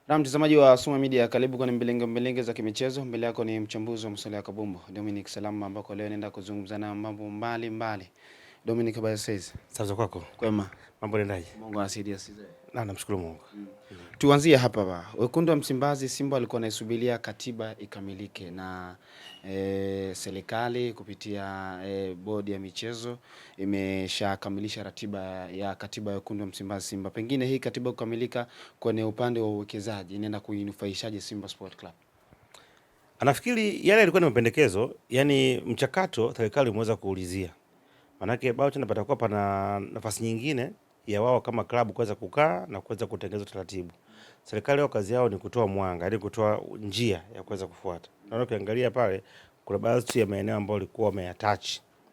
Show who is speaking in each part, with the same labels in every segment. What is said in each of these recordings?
Speaker 1: Na mtazamaji wa Suma Media, karibu kwenye mbilinge mbilinge za kimichezo. Mbele yako ni mchambuzi wa masuala ya kabumbu Dominic Salama, ambako leo naenda kuzungumza na mambo mbalimbali. Dominic, habari sasa?
Speaker 2: Sawa kwako?
Speaker 1: Kwema.
Speaker 2: Mambo yanaendaje?
Speaker 1: Mungu anasaidia sisi.
Speaker 2: Na namshukuru Mungu.
Speaker 1: Tuanzie hapa ba. Wekundu wa Msimbazi Simba walikuwa wanaisubiria katiba ikamilike na serikali kupitia bodi ya michezo imeshakamilisha ratiba ya katiba ya Wekundu wa Msimbazi Simba. Pengine hii katiba kukamilika kwenye upande wa uwekezaji inaenda kuinufaishaje Simba Sport Club?
Speaker 2: Anafikiri yale yalikuwa ni mapendekezo, yani mchakato serikali imeweza kuulizia. Manake bado tena patakuwa pana nafasi nyingine ya wao kama klabu kuweza kukaa na kuweza kutengeneza taratibu. Serikali wao kazi yao ni kutoa mwanga, yaani kutoa njia ya kuweza kufuata. Na ukiangalia pale kuna baadhi ya maeneo ambayo walikuwa wameyatouch,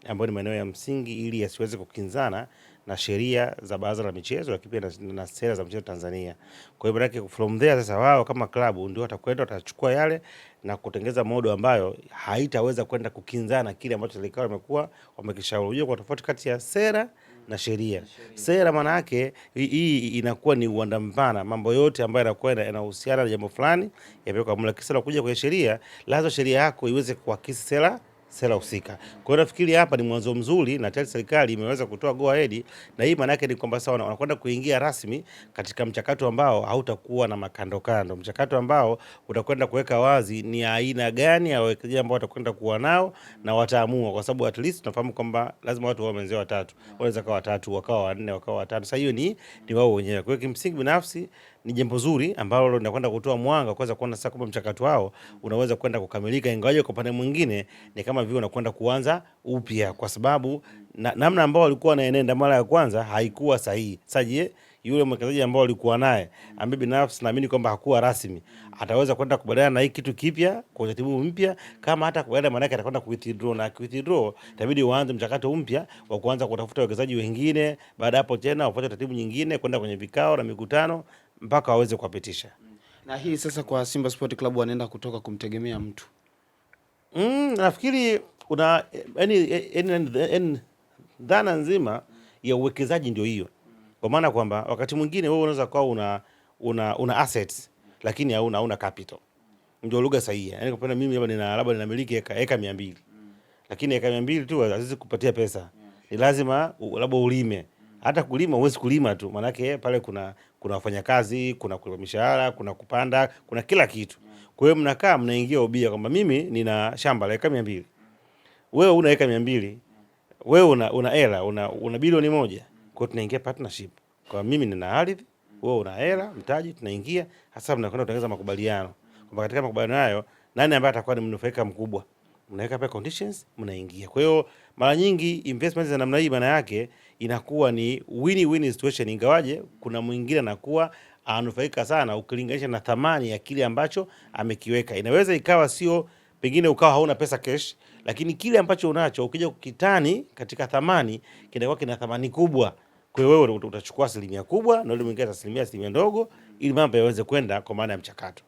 Speaker 2: ambayo ni maeneo ya msingi ili yasiweze kukinzana na sheria za Baraza la Michezo, lakini pia na sera za michezo Tanzania. Kwa hiyo maanake from there sasa wao kama klabu ndio watakwenda watachukua yale na kutengeza modo ambayo haitaweza kwenda kukinzana kile ambacho serikali wamekuwa wamekishauri. Unajua kuna tofauti kati ya sera na sheria. Sera maana yake hii inakuwa ni uwanda mpana, mambo yote ambayo yanakuwa yanahusiana na jambo fulani yamewekwa mle. Kisa kuja kwenye sheria, lazima sheria yako iweze kuakisi sera husika. Kwa hiyo nafikiri hapa ni mwanzo mzuri na tayari serikali imeweza kutoa go ahead, na hii maana yake ni kwamba sasa wanakwenda kuingia rasmi katika mchakato ambao hautakuwa na makandokando, mchakato ambao utakwenda kuweka wazi ni aina gani ya wawekezaji ambao watakwenda kuwa nao na wataamua, kwa sababu at least tunafahamu kwamba lazima watu wawe wenzao watatu, wanaweza kuwa watatu, wakawa wanne, wakawa watano. Sasa hiyo ni wao wenyewe. Kwa hiyo kimsingi binafsi ni jambo zuri ambalo linakwenda kutoa mwanga kuweza kuona sasa kwamba mchakato wao unaweza kwenda kukamilika, ingawaje kwa upande mwingine ni kama vile unakwenda kuanza upya, kwa sababu namna ambao walikuwa wanaenenda mara ya kwanza haikuwa sahihi. Sasa je, yule mwekezaji ambao alikuwa naye ambaye binafsi naamini kwamba hakuwa rasmi ataweza kwenda kubadilana na hii kitu kipya kwa utaratibu mpya? Kama hata kubadilana, maana yake atakwenda withdraw, na withdraw itabidi uanze mchakato mpya wa kuanza kutafuta wawekezaji wengine. Baada hapo tena ufuate taratibu nyingine kwenda kwenye vikao na mikutano mpaka waweze kuwapitisha.
Speaker 1: Na hii sasa kwa Simba Sport Club wanaenda kutoka kumtegemea mtu.
Speaker 2: Nafikiri kuna yani dhana nzima ya uwekezaji ndio hiyo, kwa maana kwamba wakati mwingine wewe unaweza kuwa una assets lakini hauna capital, ndio lugha sahihi. Yani kwa mimi labda ninamiliki eka 200, lakini eka 200 tu haziwezi kupatia pesa, ni lazima labda ulime. Hata kulima huwezi kulima tu, maanake pale kuna wafanyakazi, kuna kulipa mishahara, kuna kupanda, kuna kila kitu. Kwa hiyo mnakaa mnaingia ubia kwamba mimi nina shamba la eka 200, wewe una eka 200, wewe una hela, una bilioni 1. Kwa hiyo tunaingia partnership. Kwa mimi nina ardhi, wewe una hela, mtaji, tunaingia hasa mnakwenda kutengeneza makubaliano. Kwamba katika makubaliano hayo nani ambaye atakuwa ni mnufaika mkubwa? Mnaweka pia conditions, mnaingia. Kwa hiyo mara nyingi investment za namna hii maana yake inakuwa ni win-win situation, ingawaje kuna mwingine anakuwa anufaika sana ukilinganisha na thamani ya kile ambacho amekiweka. Inaweza ikawa sio, pengine ukawa hauna pesa cash, lakini kile ambacho unacho ukija kukitani katika thamani kinakuwa kina thamani kubwa. Kwa hiyo wewe utachukua asilimia kubwa na yule mwingine asilimia ndogo, ili mambo yaweze kwenda kwa maana ya mchakato.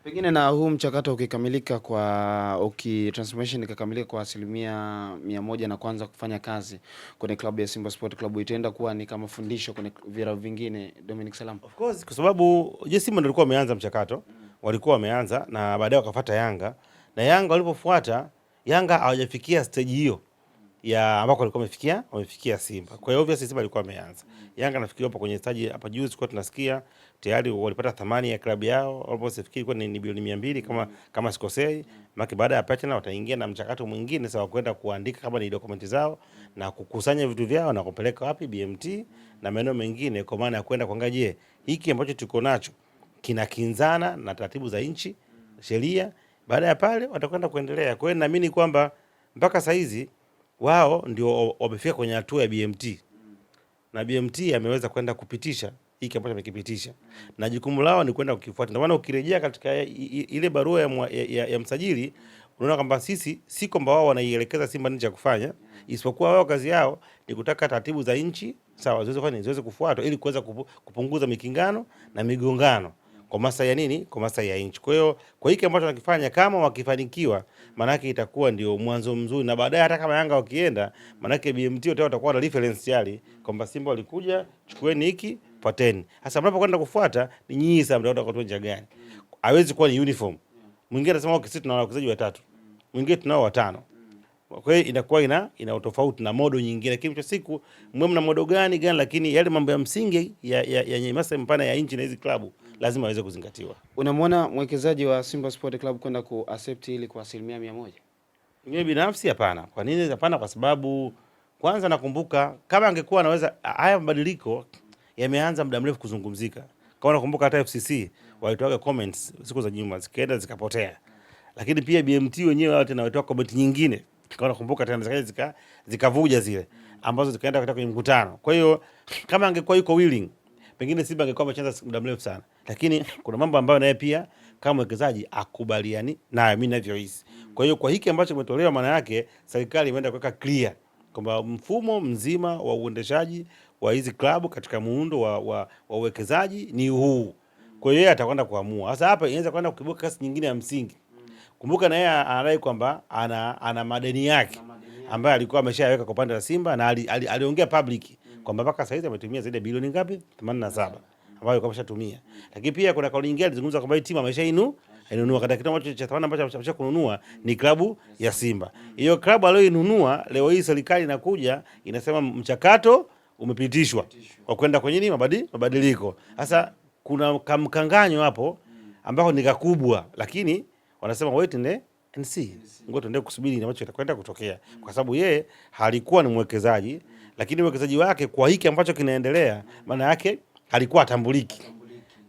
Speaker 1: Pengine na huu mchakato ukikamilika kwa transformation ikakamilika kwa 100% na kuanza kufanya kazi kwenye klabu ya Simba Sport Club, itaenda kuwa ni kama fundisho kwenye vilabu vingine, Dominic Salam.
Speaker 2: Of course, kwa sababu je, Simba ndio walikuwa wameanza mchakato, walikuwa wameanza na baadaye wakafuata Yanga, na Yanga walipofuata Yanga hawajafikia stage hiyo ya ambako walikuwa wamefikia Simba. Kwa hiyo obviously Simba alikuwa ameanza. Yanga nafikiri wapo kwenye stage hapa, juzi kwa tunasikia tayari walipata thamani ya klabu yao almost nafikiri kwa ni bilioni 200 kama sikosei. Maana baada ya partner wataingia na mchakato mwingine sawa kwenda kuandika kama ni dokumenti zao na kukusanya vitu vyao na kupeleka wapi BMT na maeneo mengine, kwa maana ya kwenda kuangalia je, hiki ambacho tuko nacho kinakinzana na taratibu za nchi, sheria. Baada ya pale watakwenda kuendelea. Kwa hiyo naamini kwamba mpaka saa hizi wao ndio wamefika kwenye hatua ya BMT na BMT ameweza kwenda kupitisha hiki ambacho amekipitisha, na jukumu lao ni kwenda kukifuata. Ndio maana ukirejea katika ile barua ya msajili unaona kwamba sisi si kwamba wao wanaielekeza Simba nini cha kufanya, isipokuwa wao kazi yao ni kutaka taratibu za nchi sawa ziweze kufanya ziweze kufuatwa ili kuweza kupunguza mikingano na migongano kwa maslahi ya nini? Kwa maslahi ya nchi. Kwa hiyo kwa hiki ambacho wanakifanya, kama wakifanikiwa, maanake itakuwa ndio mwanzo mzuri, na baadaye hata kama Yanga wakienda, maanake BMT wote watakuwa na reference tayari kwamba Simba walikuja, chukueni hiki, Fuateni. Sasa mnapokwenda kufuata ni nyinyi sasa mtaenda kwa njia gani? Hawezi kuwa ni uniform. Mwingine anasema okay, sisi tuna wachezaji watatu. Mwingine tunao watano. Kwa hiyo inakuwa ina utofauti na modo nyingine, lakini mwisho siku mwe mna modo gani gani, lakini yale mambo ya msingi ya maslahi mpana ya nchi na hizi klabu lazima aweze kuzingatiwa.
Speaker 1: Unamwona mwekezaji wa Simba Sport Club kwenda ku accept ili kwa 100%?
Speaker 2: Mimi binafsi hapana. Kwa nini hapana? Kwa sababu kwanza nakumbuka kama angekuwa anaweza, haya mabadiliko yameanza muda mrefu kuzungumzika. Kama nakumbuka hata FCC walitoaga comments siku za nyuma zikaenda zikapotea, lakini pia BMT wenyewe wao tena walitoa comment nyingine, kama nakumbuka tena zikaja zikavuja zile ambazo zikaenda katika kwenye mkutano. Kwa hiyo kama angekuwa yuko willing, pengine Simba angekuwa amecheza muda mrefu sana, lakini kuna mambo ambayo naye pia kama mwekezaji akubaliani nayo, mimi ninavyohisi. Kwa hiyo kwa hiki ambacho kimetolewa, maana yake serikali imeenda kuweka clear kwamba mfumo mzima wa uendeshaji wa hizi klabu katika muundo wa uwekezaji ni huu. Kwa hiyo yeye atakwenda kuamua. Sasa hapa inaweza kwenda kukibuka kasi nyingine ya msingi. Kumbuka na yeye anadai kwamba ana madeni yake ambayo alikuwa ameshayaweka kwa upande wa Simba na aliongea public kwamba mpaka sasa hivi ametumia zaidi ya bilioni ngapi? 87 ambayo alikuwa ameshatumia. Lakini pia kuna kauli nyingine alizungumza kwamba hii timu ameshainunua katika kitu ambacho cha thamani ambacho ameshakununua ni klabu ya Simba. Hiyo klabu aliyoinunua leo hii serikali inakuja inasema mchakato umepitishwa kwa kwenda kwenye nini mabadiliko. Sasa kuna kamkanganyo hapo ambako ni kakubwa, lakini wanasema wait and see. Ngoja tuendelee kusubiri ambacho kitakwenda kutokea, kwa sababu yeye halikuwa ni mwekezaji, lakini uwekezaji wake kwa hiki ambacho kinaendelea, maana yake halikuwa atambuliki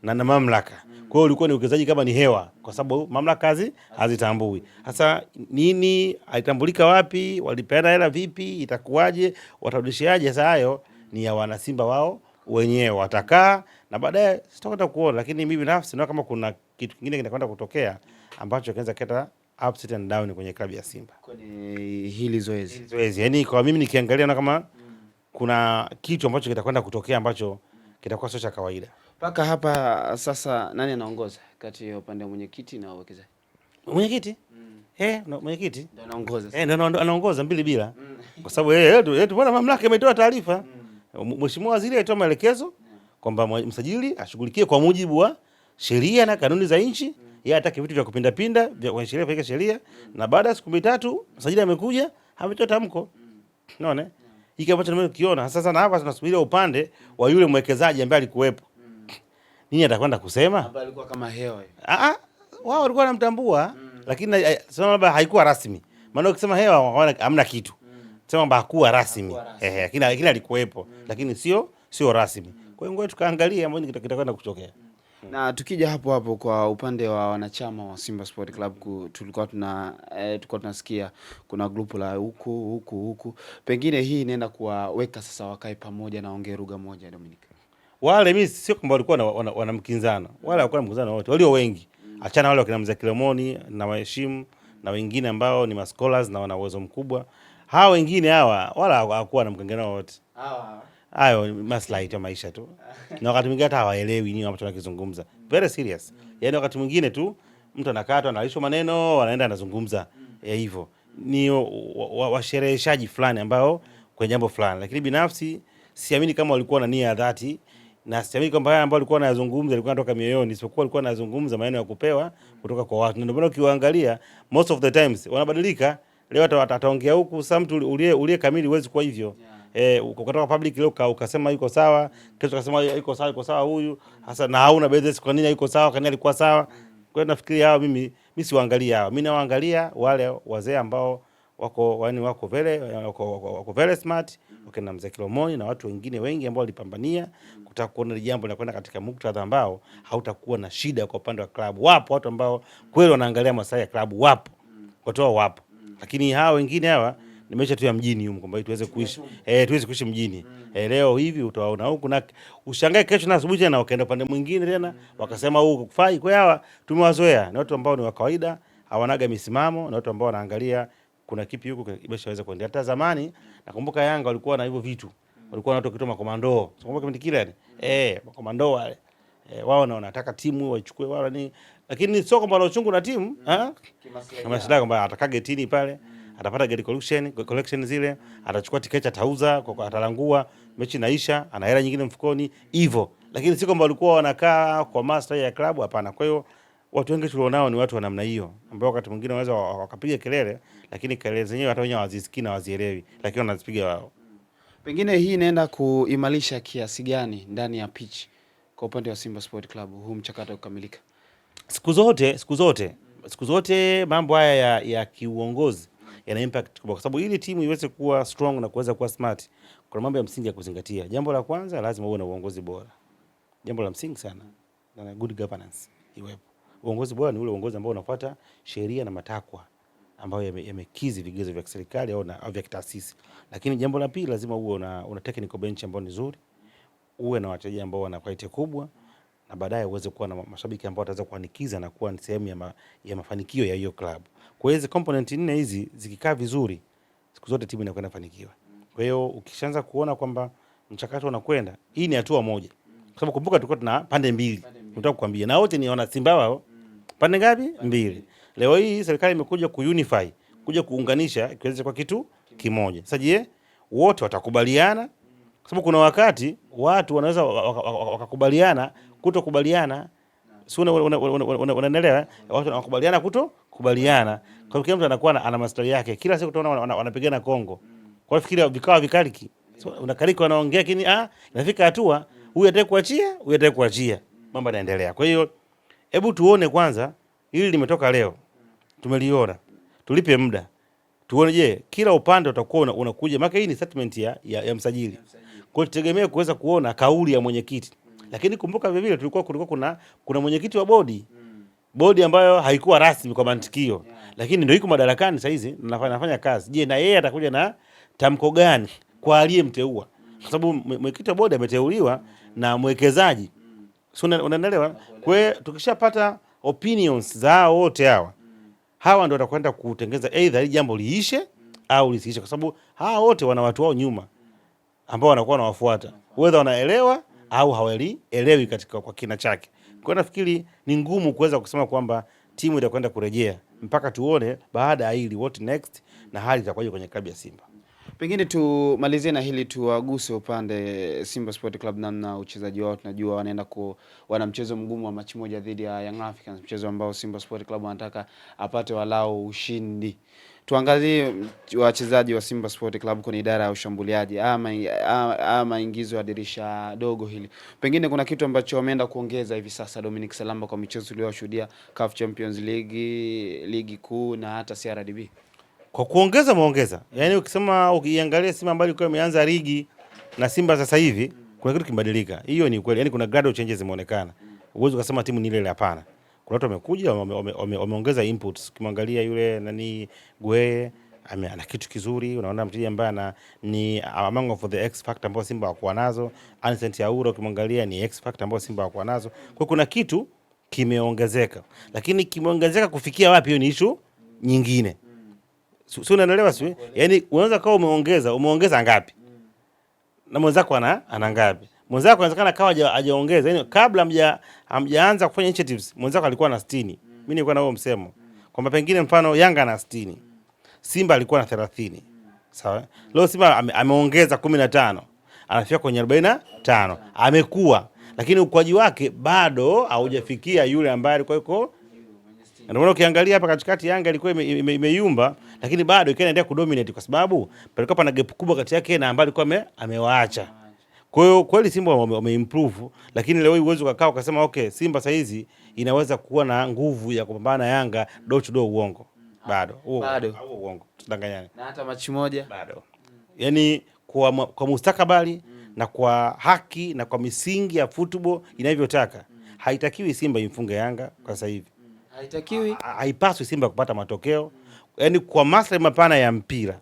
Speaker 2: na mamlaka. Kwa hiyo ulikuwa ni uwekezaji kama ni hewa, kwa sababu mamlaka hazitambui. Sasa nini, alitambulika wapi, walipeana hela vipi, itakuwaje, watarudishiaje? Sasa hayo ni ya wanasimba wao wenyewe, watakaa na baadaye sitakwenda kuona, lakini mimi binafsi naona kama kuna kitu kingine kinakwenda kutokea ambacho kinaweza kuleta ups and down kwenye klabu ya Simba
Speaker 1: kwenye hili zoezi.
Speaker 2: Zoezi. Yaani kwa mimi nikiangalia na kama kuna kitu ambacho kitakwenda kutokea ambacho kitakuwa sio cha kawaida.
Speaker 1: Mpaka hapa sasa nani anaongoza kati ya upande wa mwenyekiti na wawekezaji?
Speaker 2: Mwenyekiti? Mwenyekiti
Speaker 1: ndio anaongoza.
Speaker 2: Ndio anaongoza 2-2. Kwa sababu yeye tumeona mamlaka imetoa taarifa. Mheshimiwa Waziri alitoa maelekezo kwamba msajili ashughulikie kwa mujibu wa sheria na kanuni za nchi. Yeye hataki vitu vya kupinda pinda vya kwenye sheria, kwenye sheria. Na baada ya siku 3 msajili amekuja ametoa tamko. Unaona? Hiki ambacho nimekiona sasa, na hapa tunasubiria upande wa yule mwekezaji ambaye alikuwepo. Nini atakwenda kusema?
Speaker 1: Ambaye alikuwa kama hewa hivi.
Speaker 2: Wao walikuwa wanamtambua, lakini sema labda haikuwa rasmi. Maana ukisema hewa hamna kitu. Sema kwamba hakuwa rasmi. Lakini alikuwepo, lakini sio rasmi. Kwa hiyo ngoja tukaangalie ambapo kitakwenda kutokea.
Speaker 1: Na tukija hapo hapo kwa upande wa wanachama wa Simba Sport Club, tulikuwa tunasikia kuna grupu la huku huku huku. Pengine hii inaenda kuwaweka sasa wakae pamoja na waongee lugha moja, Dominic.
Speaker 2: Wale mimi sio kwamba walikuwa wana mkinzano. Wale hawakuwa na mkinzano wote. Walio wengi. Achana wale wakina Mzee Kilomoni na waheshimu na wengine ambao ni ma scholars na wana uwezo mkubwa. Hawa wengine hawa wala hawakuwa na mkangano wote. Hayo maslahi ya maisha tu. Na wakati mwingine hata hawaelewi nini ambacho wanakizungumza. Very serious. Yaani wakati mwingine tu mtu anakatwa analishwa maneno, anaenda anazungumza hivyo. Ni washereheshaji fulani ambao kwenye jambo fulani. Lakini binafsi siamini kama walikuwa na nia ya dhati, na siamini kwamba haya ambao walikuwa wanayazungumza yalikuwa yanatoka mioyoni, isipokuwa walikuwa wanazungumza maneno ya kupewa kutoka kwa watu. Ndio maana ukiwaangalia most of the times wanabadilika. Leo ataongea huku, sasa mtu uliye kamili huwezi kuwa hivyo. Ukatoka public leo ukasema yuko sawa, kesho ukasema yuko sawa, yuko sawa huyu. Sasa na hauna basis kwa nini yuko sawa, kwa nini alikuwa sawa. Kwa hiyo nafikiri hao mimi siwaangalia hao. Mimi nawaangalia wale wazee ambao wako very smart, wakina Mzee Kilomoni na watu wengine wengi ambao walipambania kutaka kuona jambo linakwenda katika muktadha ambao hautakuwa na shida kwa upande wa klabu. Wapo watu ambao kweli wanaangalia maslahi ya klabu, wapo. Watu hao wapo. Lakini hawa wengine hawa ni maisha tu ya mjini huko, kwamba tuweze kuishi. Tuweze kuishi mjini. Leo hivi utaona huku na ushangae kesho na asubuhi tena wakaenda upande mwingine tena wakasema huu hukufai. Kwa hawa tumewazoea, ni watu ambao ni wa kawaida, hawanaga misimamo, na watu ambao wanaangalia kuna kipi huku kimeshaweza kuendelea. Hata zamani nakumbuka Yanga walikuwa na hivyo vitu. Walikuwa na watu wakitoa makomando. Unakumbuka kipindi kile yani? Makomando wale. Wao na wanataka timu waichukue wao ni, lakini sio kwamba wana uchungu na timu, Kimaslahi kwamba atakaa getini pale, atapata gate collection zile, atachukua tiketi atauza, atalangua, mechi inaisha, ana hela nyingine mfukoni hivyo. Lakini si kwamba walikuwa wanakaa kwa maslahi ya klabu, hapana. Kwa hiyo watu wengi tulionao ni watu wa namna hiyo ambao wakati mwingine wanaweza wakapiga kelele, lakini kelele zenyewe hata wenyewe hawazisikii na hawazielewi, lakini wanazipiga wao.
Speaker 1: Pengine hii inaenda kuimarisha kiasi gani ndani ya pitch kwa upande wa Simba Sport Club huu mchakato kukamilika?
Speaker 2: Siku zote mambo haya ya kiuongozi yana impact kubwa, kwa sababu ili timu iweze kuwa strong na kuweza kuwa smart, kuna mambo ya msingi ya kuzingatia. Jambo la kwanza, lazima uwe na uongozi bora, jambo la msingi sana, na good governance iwepo. Uongozi bora ni ule uongozi ambao unafuata sheria na matakwa ambayo yamekizi vigezo vya serikali au vya kitaasisi. Lakini jambo la pili, lazima uwe una technical bench ambayo ni nzuri, uwe na wachezaji ambao wana quality kubwa, na baadaye uweze kuwa na mashabiki ambao wataweza kuanikiza na kuwa ni sehemu ya mafanikio ya hiyo club. Kwa hiyo hizi component nne hizi zikikaa vizuri, siku zote timu inakwenda kufanikiwa. Kwa hiyo ukishaanza kuona kwamba mchakato unakwenda, hii ni hatua moja, kwa sababu kumbuka tulikuwa tuna pande mbili, nataka kukwambia, na wote ni wana Simba wao, pande ngapi? Mbili. Leo hii serikali imekuja kuunify, kuja kuunganisha kiweze kwa kitu kimoja. Sasa je, wote watakubaliana? Kwa sababu kuna wakati watu wanaweza wakakubaliana kutokubaliana, si unanielewa? Watu wanakubaliana kutokubaliana, kwa hiyo kila mtu anakuwa ana maslahi yake. Kila siku tunaona wanapigana Kongo, kwa hiyo fikiria vikao vikaliki, so, unakaliki wanaongea, lakini inafika hatua huyu ataki kuachia, huyu ataki kuachia, mambo yanaendelea. Kwa hiyo hebu tuone kwanza, hili limetoka leo, tumeliona, tulipe muda tuone, je, kila upande utakuwa unakuja, maana hii ni statement ya msajili. Kwa hiyo tutegemee kuweza kuona kauli ya mwenyekiti, lakini kumbuka vile vile kulikuwa kuna mwenyekiti wa bodi ambayo haikuwa rasmi kwa mantikio, lakini ndio iko madarakani sasa hizi na nafanya kazi. Je, na yeye atakuja na tamko gani kwa aliyemteua? Kwa sababu mwenyekiti wa bodi ameteuliwa na mwekezaji, si unanielewa? Kwa hiyo tukishapata opinions za hao wote hawa ndio watakwenda kutengeza either hili jambo liishe au lisiishe, kwa sababu hawa wote wana watu wao nyuma ambao wanakuwa wanawafuata, whether wanaelewa au hawaelewi katika kwa kina chake. Kwa hiyo nafikiri ni ngumu kuweza kusema kwamba timu itakwenda kurejea mpaka tuone baada ya hili what next na hali itakuwaje kwenye klabu ya Simba.
Speaker 1: Pengine tumalizie na hili, tuwaguse upande Simba Sport Club, namna uchezaji wao. Tunajua wana mchezo mgumu wa machi moja dhidi ya Young Africans, mchezo ambao Simba Sport Club wanataka apate walau ushindi. Tuangalie wachezaji wa Simba Sport Club kwenye idara ya ushambuliaji ama ingizo ya dirisha dogo hili, pengine kuna kitu ambacho wameenda kuongeza hivi sasa, Dominic Salamba, kwa michezo tuliyoshuhudia CAF Champions League, ligi kuu na hata CRDB.
Speaker 2: Kwa kuongeza muongeza, yaani ukisema ukiangalia Simba ambayo ilikuwa imeanza ligi na Simba sasa hivi kuna kitu kimebadilika. Hiyo ni kweli, yaani kuna gradual changes zimeonekana. Huwezi ukasema timu ni ile ile, hapana. Kuna watu wamekuja wameongeza inputs. Ukimwangalia yule nani Gueye ana kitu kizuri, unaona mchezaji ambaye ni among of the X factor ambao Simba hawakuwa nazo. Ancent Auro ukimwangalia ni X factor ambao Simba hawakuwa nazo. Kwa hiyo kuna kitu kimeongezeka, lakini kimeongezeka kufikia wapi, hiyo ni issue nyingine. Si unanielewa? Si yaani unaweza kawa umeongeza ngapi na mwenzako ana ngapi? Mwenzako inawezekana kawa hajaongeza. Yaani kabla hamjaanza kufanya initiatives, mwenzako alikuwa na 60. Mimi nilikuwa na huo msemo kwamba pengine mfano Yanga na 60, Simba alikuwa na 30. Sawa? Leo Simba ameongeza 15. Anafika kwenye 45. Amekuwa, lakini ukuaji wake bado haujafikia yule ambaye alikuwa yuko. Ndio maana ukiangalia hapa katikati Yanga ilikuwa imeyumba, lakini bado ikawa inaendelea kudominate kwa sababu palikuwa pana gap kubwa kati yake na ambaye alikuwa amewaacha. Kwa hiyo kweli Simba wameimprove, lakini leo hii huwezi ukakaa ukasema okay, Simba saa hizi inaweza kuwa na nguvu ya kupambana na Yanga door to door. Uongo. Bado. Huo
Speaker 1: Bado.
Speaker 2: Huo uongo. Tudanganyane.
Speaker 1: Na hata machi moja
Speaker 2: Bado. Yaani kwa mustakabali na kwa haki na kwa misingi ya football inavyotaka, haitakiwi Simba imfunge Yanga kwa sasa hivi.
Speaker 1: Haitakiwi.
Speaker 2: Haipaswi Simba kupata matokeo, yaani kwa maslahi mapana ya mpira,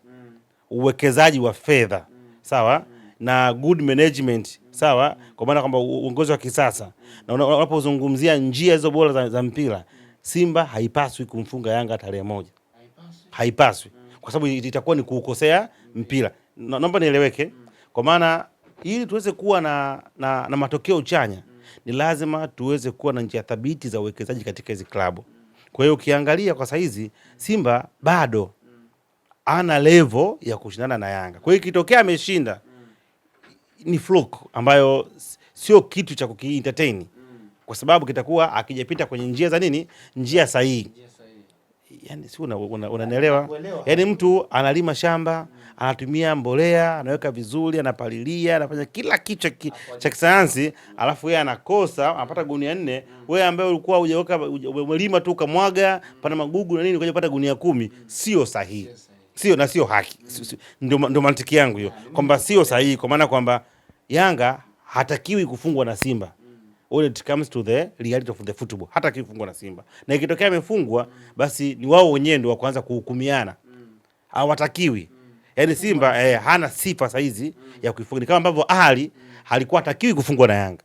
Speaker 2: uwekezaji wa fedha, sawa, na good management, sawa, kwa maana kwamba uongozi wa kisasa na unapozungumzia njia hizo bora za mpira, Simba haipaswi kumfunga Yanga tarehe 1, haipaswi, kwa sababu itakuwa ni kuukosea mpira. Naomba nieleweke, kwa maana ili tuweze kuwa na matokeo chanya ni lazima tuweze kuwa na njia thabiti za uwekezaji katika hizi klabu. Kwa hiyo ukiangalia kwa saizi Simba bado ana level ya kushindana na Yanga. Kwa hiyo ikitokea ameshinda ni fluke ambayo sio sio kitu cha kukientertain kwa sababu kitakuwa akijapita kwenye njia za nini, njia sahihi. Yani si unanielewa? Yani mtu analima shamba, anatumia mbolea, anaweka vizuri, anapalilia, anafanya kila kitu cha kisayansi, alafu yeye anakosa, anapata gunia 4. Wewe ambaye ulikuwa hujaweka, umelima tu ukamwaga, pana magugu na nini, ukaja kupata gunia 10. Sio sahihi, sio na sio haki. Ndio mantiki yangu hiyo kwamba sio sahihi, kwa maana kwamba Yanga hatakiwi kufungwa na Simba. When it comes to the reality of the football, hata kifungwa na Simba na ikitokea amefungwa, basi ni wao wenyewe ndio wa kuanza kuhukumiana, hawatakiwi. Yani Simba hana sifa saizi ya kuifunga, ni kama ambavyo Ahly halikuwa hatakiwi kufungwa na Yanga.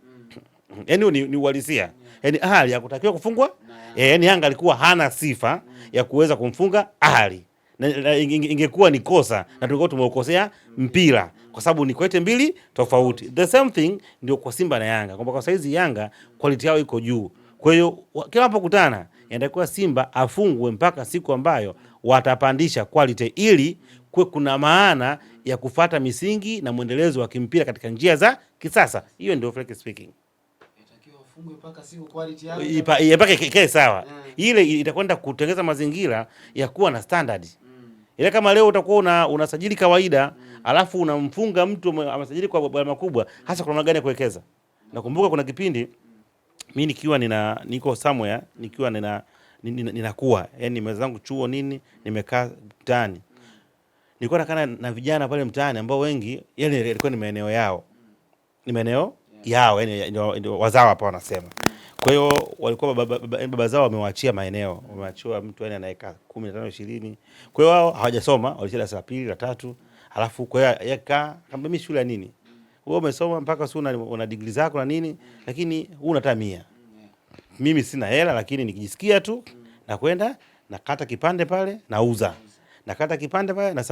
Speaker 2: Yani ni uhalisia, yani Ahly hakutakiwa kufungwa, yani Yanga alikuwa hana sifa ya kuweza kumfunga Ahly na ingekuwa ni kosa na tulikuwa tumeukosea mpira kwa sababu ni quality mbili tofauti. The same thing ndio kwa Simba na Yanga, kwamba kwa saizi Yanga quality yao iko juu, kwa hiyo kila wanapokutana inatakiwa Simba afungwe mpaka siku ambayo watapandisha quality ili kuwe kuna maana ya kufata misingi na mwendelezo wa kimpira katika njia za kisasa. Hiyo ndio frankly speaking mpaka ikae sawa, ile itakwenda kutengeneza mazingira ya kuwa na standard. Ile kama leo utakuwa unasajili kawaida alafu unamfunga mtu amesajili kwa gharama kubwa, hasa kuna gani ya kuwekeza. Nakumbuka kuna kipindi mimi nikiwa niko somewhere nikiwa ninakuwa, yani nimeweza zangu chuo nini, nimekaa mtaani, nilikuwa nakaa na vijana pale mtaani ambao wengi yani ilikuwa ni maeneo yao, ni maeneo yao, yani ndio wazawa hapa wanasema. Kwa hiyo walikuwa baba zao wamewaachia maeneo, wameachiwa mtu yani anaeka 15 20. Kwa hiyo wao hawajasoma, walishia darasa la pili la tatu, alafu kwa hiyo yeye akamwambia mimi shule ya nini? Wewe umesoma mpaka si una degree zako na nini, lakini huna hata 100. Mimi sina hela, lakini nikijisikia tu nakwenda nakata kipande pale nauza. Nakata kipande pale na